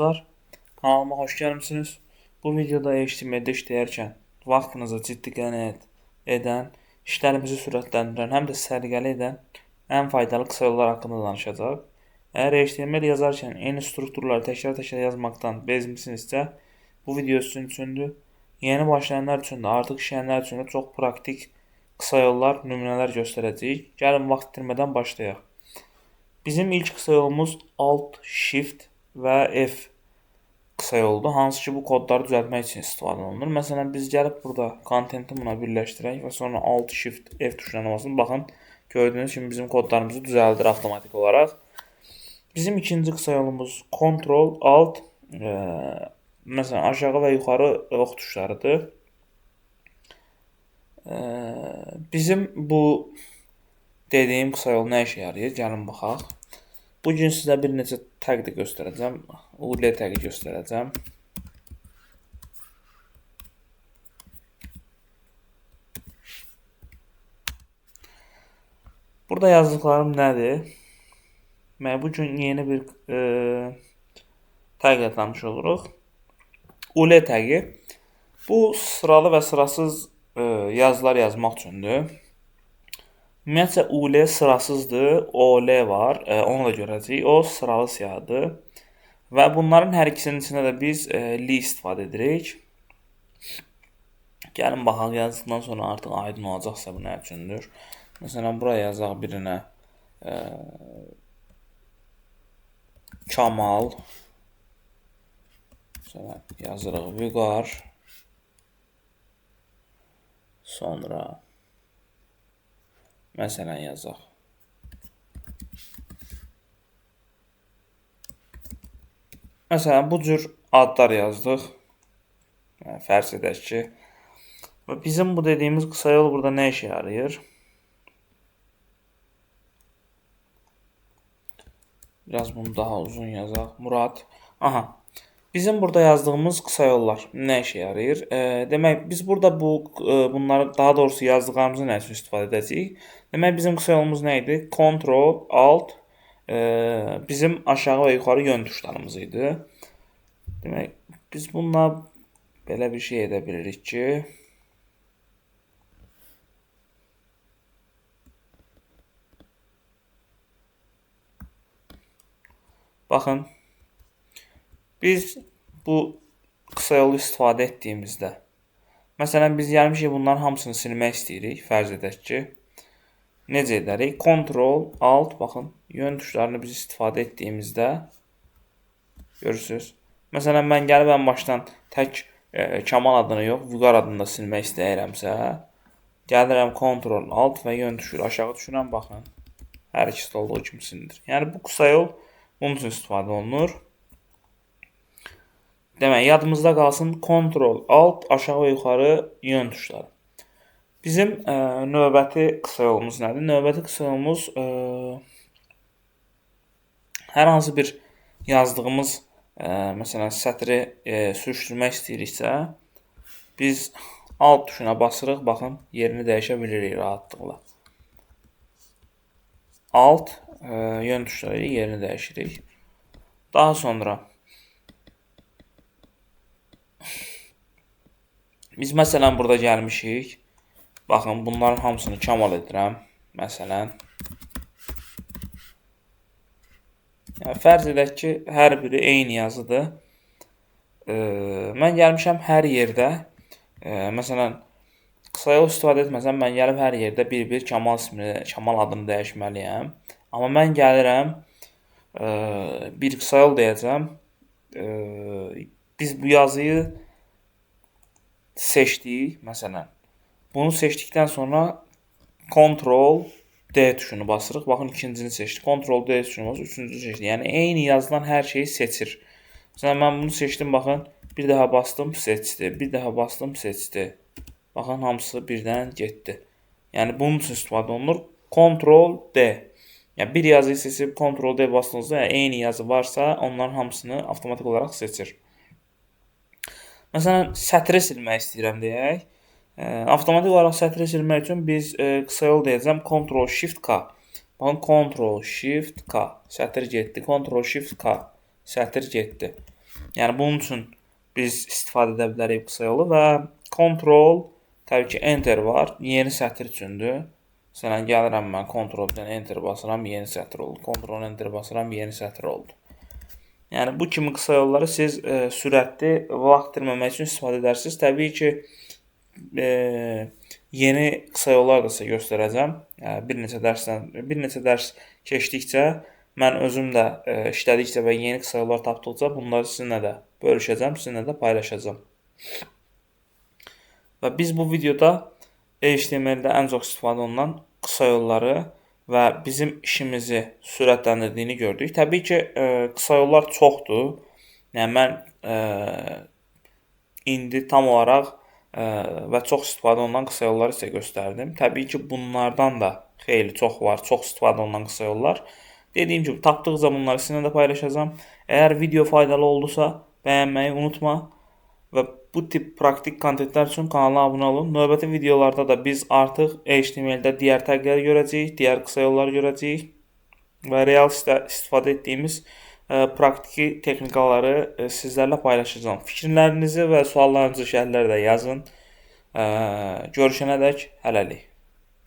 dostlar, kanalıma hoş gəlmisiniz. Bu videoda HTML-də işləyərkən vaxtınıza ciddi qənaət edən, işlərimizi sürətləndirən, həm də səliqəli edən ən faydalı qısa yollar haqqında danışacaq. Əgər HTML yazarkən eyni strukturları təkrar-təkrar yazmaqdan bezmisinizsə, bu video sizin üçündür. Yeni başlayanlar üçün də, artıq işləyənlər üçün də çox praktik qısa yollar, nümunələr göstərəcəyik. Gəlin vaxt itirmədən başlayaq. Bizim ilk qısa yolumuz Alt, Shift və F qısa yoldur. Hansı ki, bu kodları düzəltmək üçün istifadə olunur. Məsələn, biz gəlib burada kontenti buna birləşdirək və sonra Alt, Shift, F tuşlarına basın. Baxın, gördüyünüz kimi bizim kodlarımızı düzəldir avtomatik olaraq. Bizim ikinci qısa yolumuz Ctrl, Alt, məsələn, aşağı və yuxarı ox tuşlarıdır. Bizim bu dediyim qısa yol nə işə yarayır? Gəlin baxaq. Bu gün sizə bir neçə tag də göstərəcəm. UL tagi göstərəcəm. Burada yazdıqlarım nədir? Mən bu gün yeni bir tag ilə tanış oluruq. UL tagi. Bu sıralı və sırasız yazılar yazmaq üçündür. Ümumiyyətcə UL sırasızdır, OL var, onu da görəcəyik. O sıralı siyahıdır. Və bunların hər ikisinin içində də biz li istifadə edirik. Gəlin baxaq, yazdıqdan sonra artıq aydın olacaqsa bu nə üçündür. Məsələn, buraya yazaq birinə Kamal, məsələn, yazırıq Vüqar, sonra məsələn yazaq. Məsələn, bu cür adlar yazdıq. Yəni, fərz edək ki, və bizim bu dediyimiz qısa yol burada nə işə yarayır? Biraz bunu daha uzun yazaq. Murad. Aha. Bizim burada yazdığımız qısa yollar nə işə yarayır? Demək, biz burada bunları, daha doğrusu yazdıqlarımızı nə üçün istifadə edəcəyik? Demək, bizim qısa yolumuz nə idi? Ctrl, Alt, bizim aşağı və yuxarı yön tuşlarımız idi. Demək, biz bununla belə bir şey edə bilirik ki, baxın, biz bu qısa yolu istifadə etdiyimizdə, məsələn, biz gəlmişik bunların hamısını silmək istəyirik, fərz edək ki, necə edərik? Ctrl, Alt, baxın, yön tuşlarını biz istifadə etdiyimizdə, görürsünüz. Məsələn, mən gəlib ən başdan tək Kamal adını yox, Vüqar adını da silmək istəyirəmsə, gəlirəm Ctrl, Alt və yön tuşu ilə aşağı düşürəm, baxın, hər ikisi də olduğu kimi silinir. Yəni, bu qısa yol bunun üçün istifadə olunur. Demək, yadımızda qalsın Ctrl, Alt, aşağı və yuxarı yön tuşları. Bizim növbəti qısa yolumuz nədir? Növbəti qısa yolumuz hər hansı bir yazdığımız, məsələn, sətri sürüşdürmək istəyiriksə, biz Alt tuşuna basırıq, baxın, yerini dəyişə bilirik rahatlıqla. Alt, yön tuşları ilə yerini dəyişirik. Daha sonra biz məsələn burada gəlmişik. Baxın, bunların hamısını Kamal edirəm. Məsələn. Yəni, fərz edək ki, hər biri eyni yazıdır. Mən gəlmişəm hər yerdə, məsələn, qısa yol istifadə etməsəm, mən gəlib hər yerdə bir-bir Kamal ismini, Kamal adını dəyişməliyəm. Amma mən gəlirəm, bir qısa yol deyəcəm. Biz bu yazıyı seçdik, məsələn. Bunu seçdikdən sonra Ctrl D tuşunu basırıq. Baxın, ikincini seçdik. Ctrl D tuşunu basırıq, üçüncünü seçdik. Yəni, eyni yazılan hər şeyi seçir. Məsələn, mən bunu seçdim, baxın. Bir daha bastım, seçdi. Bir daha bastım, seçdi. Baxın, hamısı birdən getdi. Yəni, bunun üçün istifadə olunur. Ctrl D. Yəni, bir yazıyı seçib Ctrl D bastığınızda, yəni, eyni yazı varsa, onların hamısını avtomatik olaraq seçir. Məsələn, sətri silmək istəyirəm deyək. Avtomatik olaraq sətri silmək üçün biz qısa yol deyəcəm Ctrl Shift K. Baxın, Ctrl Shift K. Sətir getdi. Ctrl Shift K. Sətir getdi. Yəni bunun üçün biz istifadə edə bilərik qısa yolu və Ctrl, təbii ki, Enter var. Yeni sətir üçündür. Məsələn, gəlirəm mən Ctrl-dan Enter basıram, yeni sətir oldu. Ctrl Enter basıram, yeni sətir oldu. Yəni bu kimi qısa yolları siz sürətli vaxt itirməmək üçün istifadə edərsiniz. Təbii ki, yeni qısa yollar da sizə göstərəcəm. Bir neçə dərs keçdikcə mən özüm də işlədikcə və yeni qısa yollar tapdıqca bunları sizinlə də bölüşəcəm, sizinlə də paylaşacağam. Və biz bu videoda HTML-də ən çox istifadə olunan qısa yolları və bizim işimizi sürətləndirdiyini gördük. Təbii ki, qısa yollar çoxdur. Yəni mən indi tam olaraq və çox istifadə olunan qısa yolları sizə göstərdim. Təbii ki, bunlardan da xeyli çox var, çox istifadə olunan qısa yollar. Dediyim kimi, tapdıqca bunları sizinlə də paylaşacağam. Əgər video faydalı oldusa, bəyənməyi unutma və bu tip praktik kontentlər üçün kanala abunə olun. Növbəti videolarda da biz artıq HTML-də digər təqləri görəcəyik, digər qısa yolları görəcəyik və real istifadə etdiyimiz praktiki texnikaları sizlərlə paylaşacağam. Fikirlərinizi və suallarınızı şərhlərdə yazın. Görüşənədək hələlik.